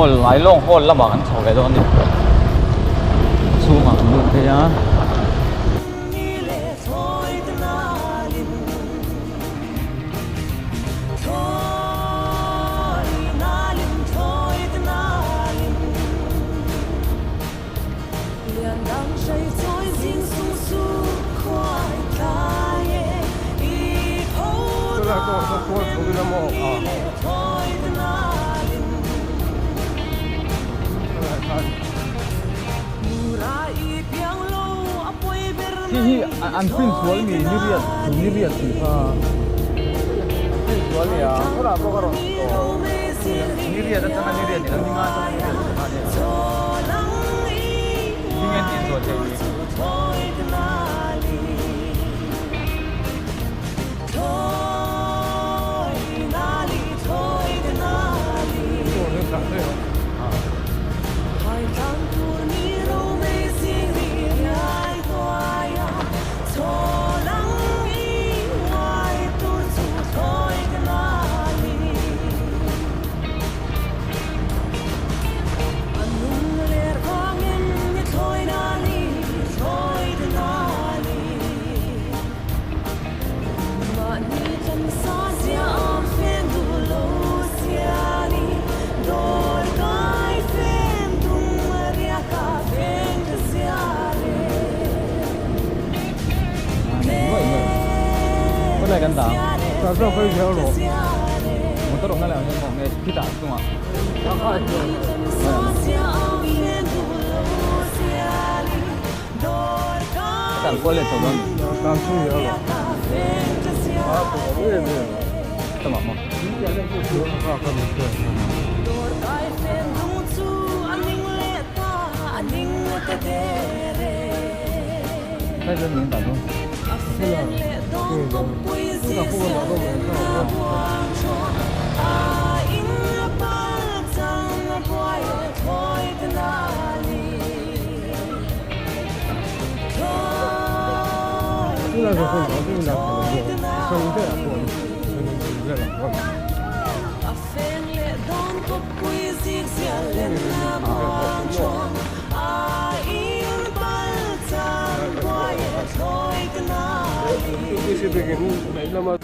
Hall Ailawng Hall lamah kan chho ve dawn a ni chhungah kan lut phei a. Khi hi an print sual mi ni riat ni riat tih kha an print sual nia khawlah pawh ka rawn tawh ni riat atanga ni riat ni lo ni nga atanga ni riat tih kha ania hming an tih sual theih ni.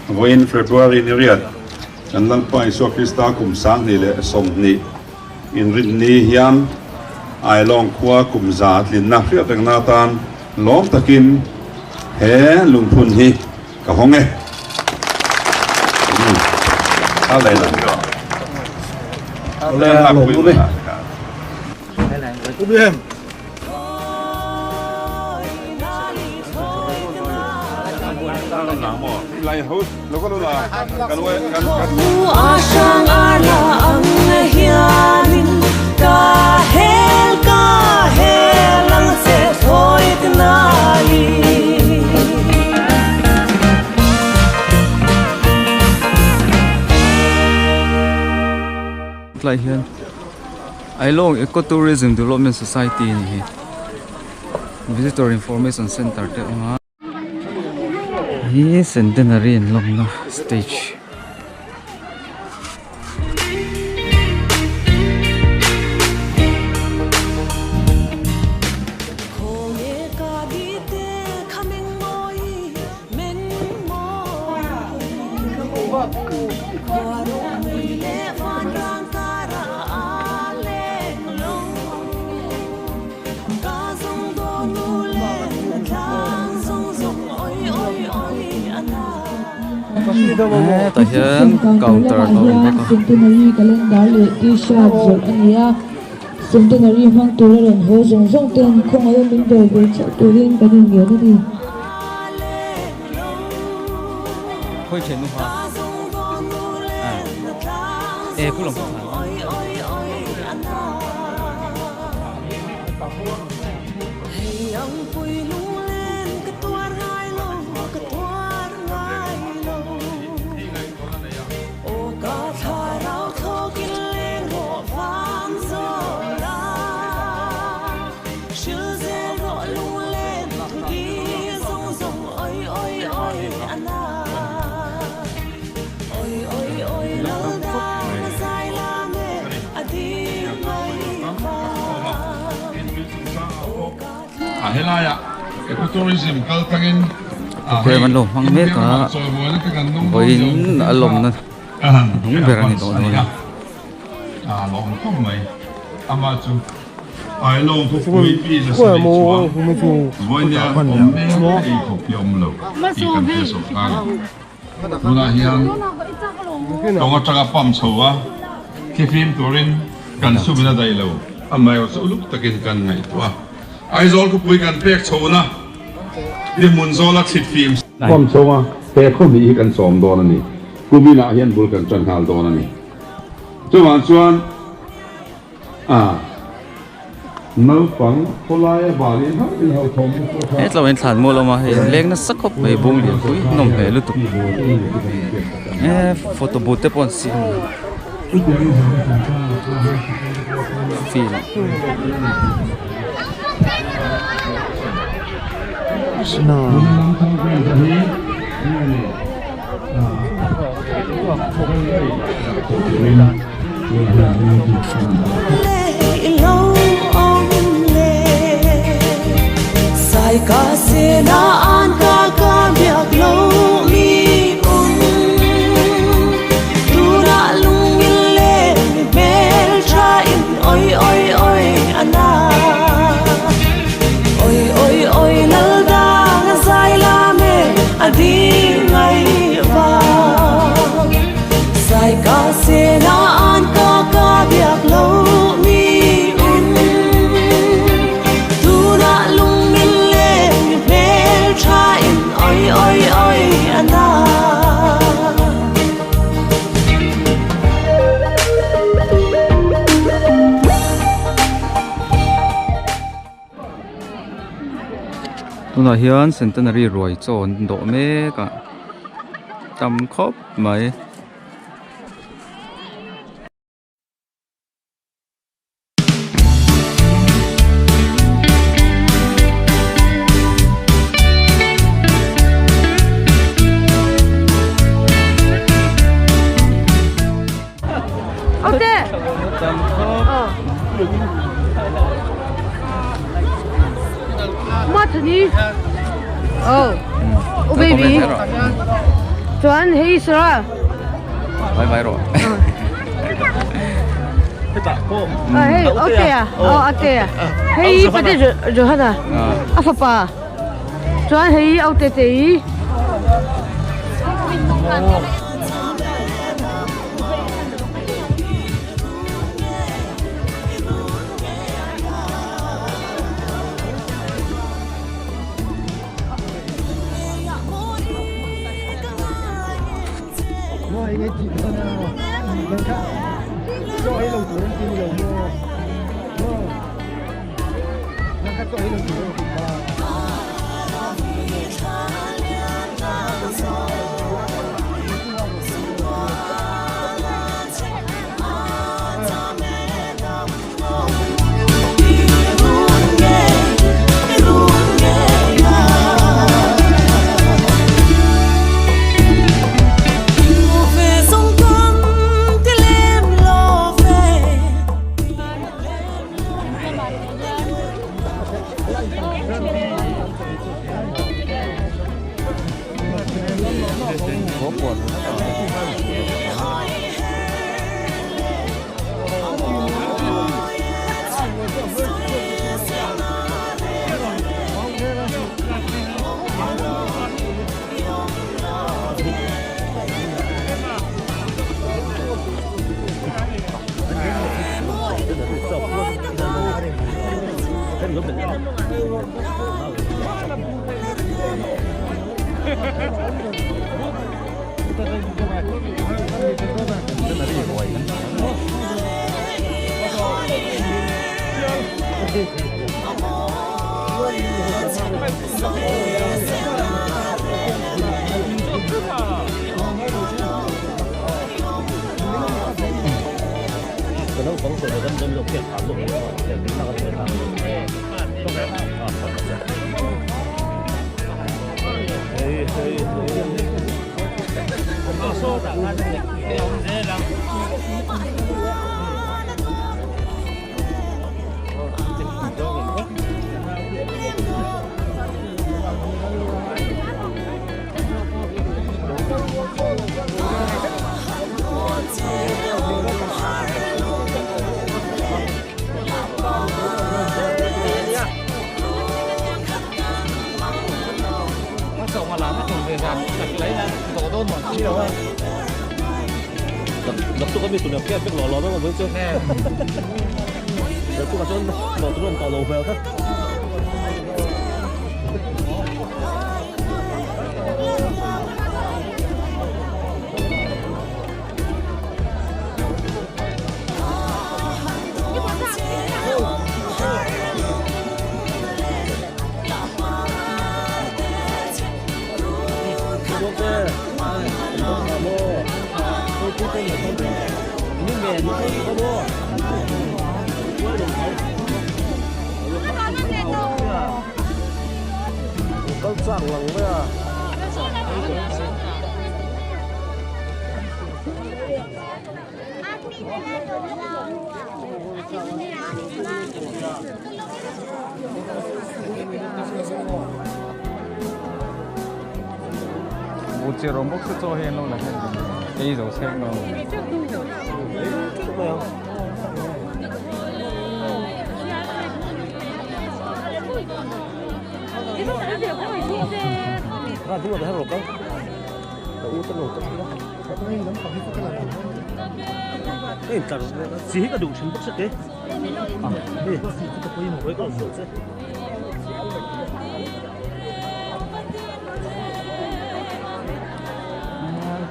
Vawiin February ni riat kan Lalpa Isua Krista kum 2020 inrinni hian Ailawng khua kum za tlinna hriat rengna atan lawm takin he lungphun hi ka hawng e. Tlai hian Ailawng Eco Tourism Development Society a ni hi Visitor Information Center te a awm a. Hi centenary an lawmna stage. Hetah hian counter a awm bawk a. Centenary calendar leh t-shirt zawrh a ni a, Centenary hmang tura rawn haw zawng zawng ten khawngaih a min dawr ve theuh turin kan inngen a ni. Program an lo hmang mek a vawiin a lawmna hnung ber a ni tawh dawn a. Tunah hian tawng atanga pump chho a, thlifim turin kan sumin a daih lo. Amaherawhchu uluk takin kan ngaihtuah a, Aizawl khawpui kan pek chhona hi hmun zawla thlifim. Pump chho a, he khaw hnih hi kan sawm dawn a ni. Kuminah hian bul kan tan nghal dawn a ni. Chuvang chuan a. Naupang khawlaia bal in hauh in hauh thawm te pawh kha. He tlauh in thlan mual awm a, hei leng nasa khawp mai bung lian pui nawm hle lutuk e photo booth te pawh an siam field. Tunah hian centenary ruai chaw an dawh mek a tam khawp mai. Baby chuan hei sir Bye bye rawh. Hei okay a oh okay a hei pate Johanna a fapa chuan hei aute te hi.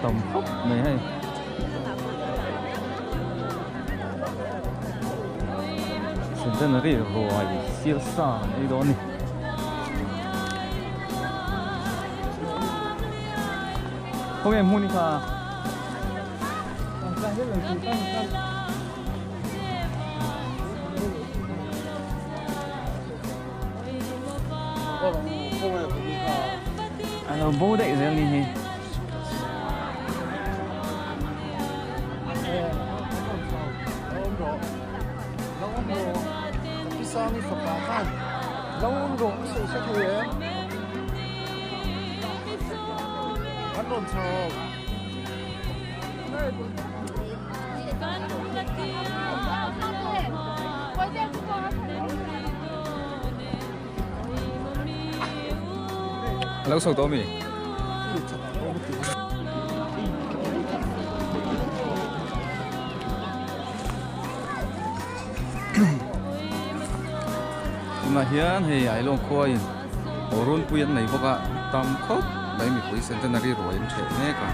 Tam khawp mai hei. Centenary ruai sial sa an ei dawn a ni. Khawnge hmun hi kha? A lo bo daih zel ni hi. A lo chho tawh ami? Tunah hian hei Ailawng khua in aw runpui an nei bawk a tam khawp mai mipui centenary ruai an ṭheh mek a.